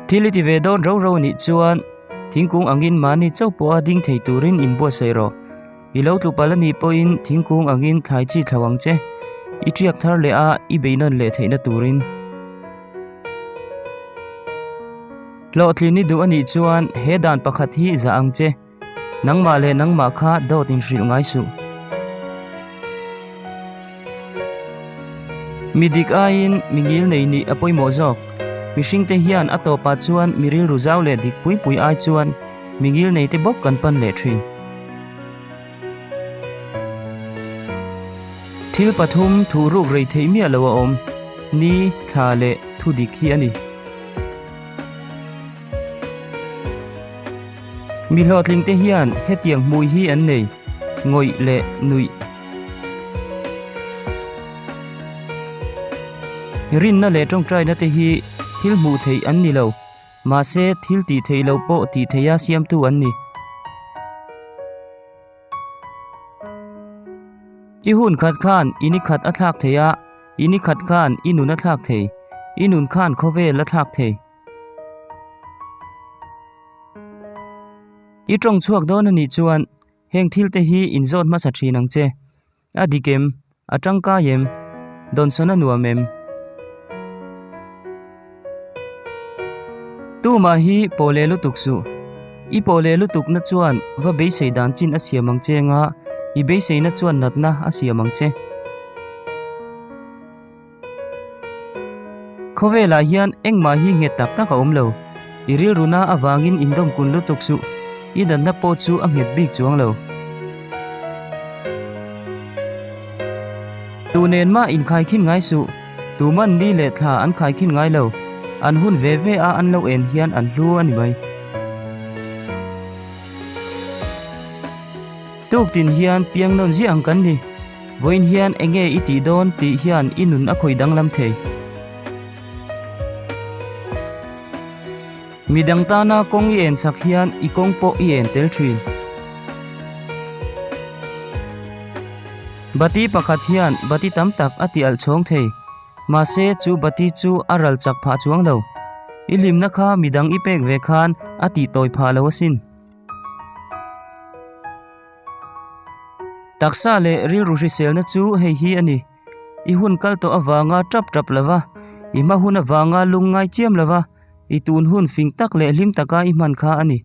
Thil i ti ve dawn ro ro anih chuan thingkung angin mahni chauh pawha ding thei turin inbuatsaih rawh. I lo tlu palh anih pawhin thingkung angin thlai chi thlo ang che. I ṭiak thar leh a, i beihnawn leh theihna turin. Hlawhtlin i duh anih chuan he dan pakhat hi zah ang che. Nangmah leh nangmah kha dawt inhrilh ngai suh. Mi dik aiin mi ngil nei nih a pawimawh zawk. Mihringte hian a tawpah chuan mi rilru zau leh dik pui pui ai chuan mi ngil neite bawk kan pan leh thin. Thil pathum thuh ruk rei theih miah lo a awm, ni, thla leh thu dik hi a ni. Mi hlawhtling te hian hetiang hmui hi an nei, ngawih leh nuih. Rinna leh tawngtaina te hi thil hmuh theih an ni lo, mahse thil tih theih loh pawh tih theiha siamtu an ni. I hun khat khan i ni khat a thlak thei a, i ni khat khan i nun a thlak thei, i nun khan khawvel a thlak thei. I tawng chhuak dawn a nih chuan heng thil te hi inzawt hmasa thin ang che. A dik em? A tangkai em? Dawnsawn a nuam em? Tumah hi pawh leh lutuk suh. I pawh leh lutukna chuan va beisei dan chin a siam ang che anga i beiseina chuan natna a siam ang che. Khawvelah hian engmah hi nghet tak tak a awm lo. I rilruna avangin indawm kun lutuk suh. I natna pawh chu a nghet bik chuang lo. Tu nen mah inkhaikhin ngai suh. Tuman ni leh thla an khaikhin ngai lo. An hun ve ve a an lo en hian an hlu a ni mai. Tuktin hian piang nawn ziah ang kan ni. Vawiin hian enge i tih dawn tih hian i nun a khawih danglam thei. Midang tana kawng i en chak hian i kawng pawh i en tel thin. Bati pakhat hian bati tam tak a ti alh chhawng thei. Mahse chu bati chu a ral chak phah chuang lo. I hlimna kha midang i pek ve khan a tih tawi phah lo asin. Taksa leh rilru hriselna chu hei hi a ni. I hun kal tawh avanga tap tap lova, i hma hun avanga lung ngai chiam lova, i tun hun fing tak leh hlim taka i hman kha a ni.